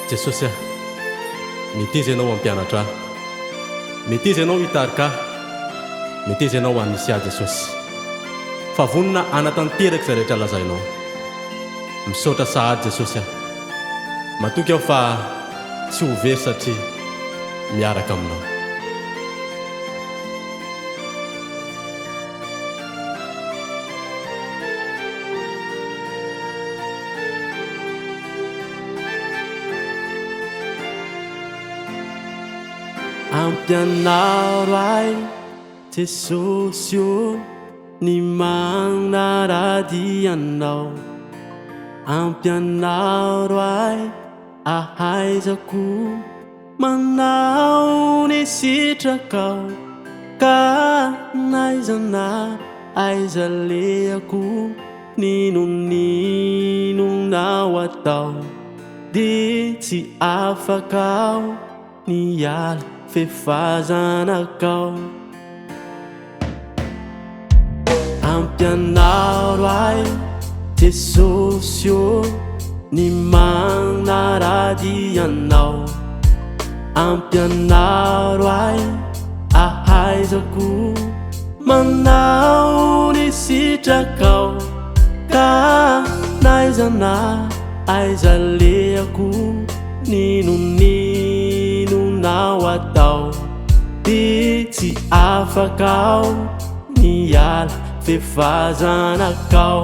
Jesosy ah, meteza Ianao hampianatra ahy, meteza Ianao hitarika ahy, meteza Ianao hanisy ahy Jesosy, fa vonona hanatanteraka izay rehetra lazainao. Misaotra sahady Jesosy ah. Matoky aho fa tsy ho very satria miaraka aminao. Ampianaro ahy Jesosy ô ny manaradia Anao, ampianaro ahy ahaizako manao ny sitrakao, ka n'aiza na aiza alehako n'inon'inona ho atao, dia tsy afaka aho ny hiala f'efa zanakao. Ampianaro ahy Jesosy ô ny manaradia Anao, ampianaro ahy ahaizako manao ny sitrakao, ka n'aiza na aiza alehako n'inon'inona ho atao, dia tsy afaka aho ny hiala f'efa zanakao.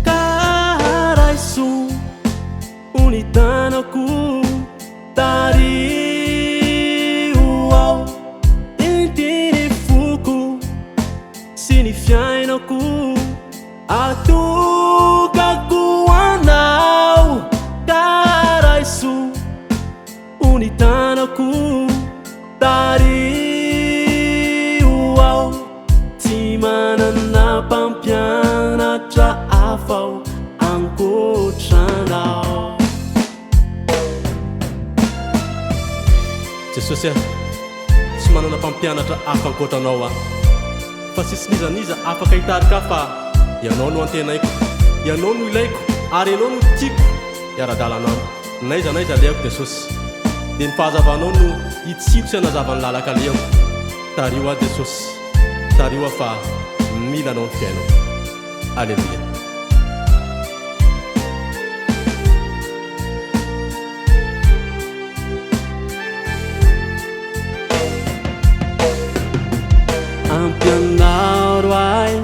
Ka raiso ho ny tanako, tariho aho, inty ny foko sy ny fiainako, atokako ho anao. Ka raiso ho ny tanako, tariho aho, tsy manana mpampianatra hafa aho ankoatra anao. Jesosy ah, tsy manana mpampianatra hafa ankoatra anao aho, fa tsisy n'iza n'iza afaka hitarika ahy fa Ianao no antenaiko, Ianao no ilaiko ary Ianao no tiako hiara-dalana amiko n'aiza n'aiza alehako Jesosy, dia ny fahazavanao no hitsilo sy hanazava ny lalan-kalehako, tariho aho Jesosy, tariho aho fa mila Anao ny fiainako. Aleloia. Ampianaro ahy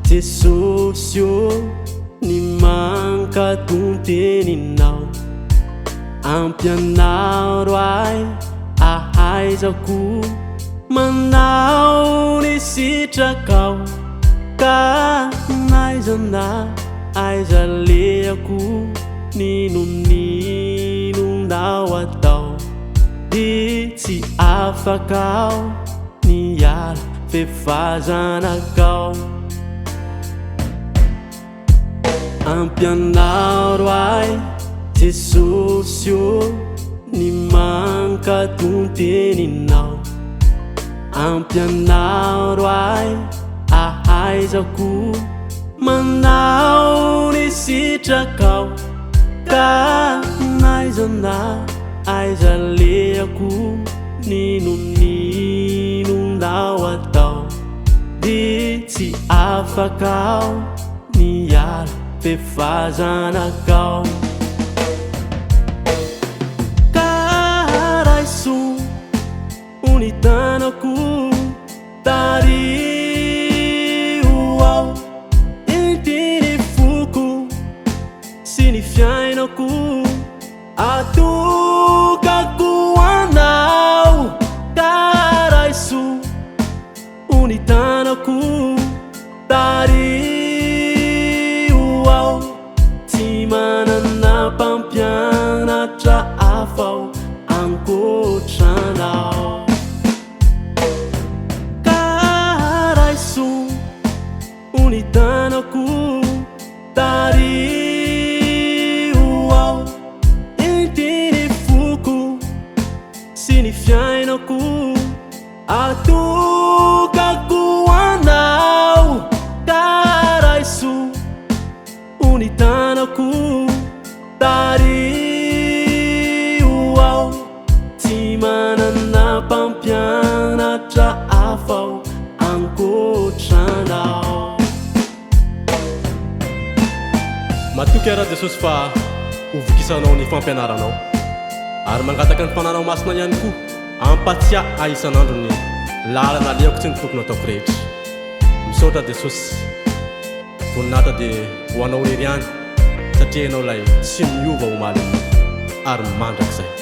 Jesosy ô ny mankatò ny teninao, ampianaro ahy ahaizako manao ny sitrakao, ka n'aiza na aiza alehako n'inon'inona ho atao, dia tsy afaka aho ny hiala f'efa zanakao. Ampianaro ahy Jesosy ô ny mankatò ny teninao, ampianaro ahy ahaizako manao ny sitrakao, ka n'aiza na aiza alehako n'inon'inona ho atao, dia tsy afaka aho ny hiala f'efa zanakao. Ka raiso ho ny tanako, tariho aho, inty ny foko sy ny fiainako, atokako ho anao. Ka raiso ho ny tanako, tariho aho, tsy manana mpampianatra hafa aho ankoatra anao. Ka raiso ho ny tanako, tariho aho, inty ny foko sy ny fiainako, atokako ho anao. Ka raiso ho ny tanako, tariho. Matoky aho Rajesosy fa ho vokisanao ny fampianaranao. Ary mangataka ny Fananao Masina ihany koa hampatsiahy ahy isan'andro ny lalana alehako sy ny tokony ataoko rehetra. Misaotra Jesosy. Voninahitra dia ho anao irery ihany satria ianao ilay tsy miova omaly anio ary mandrakizay.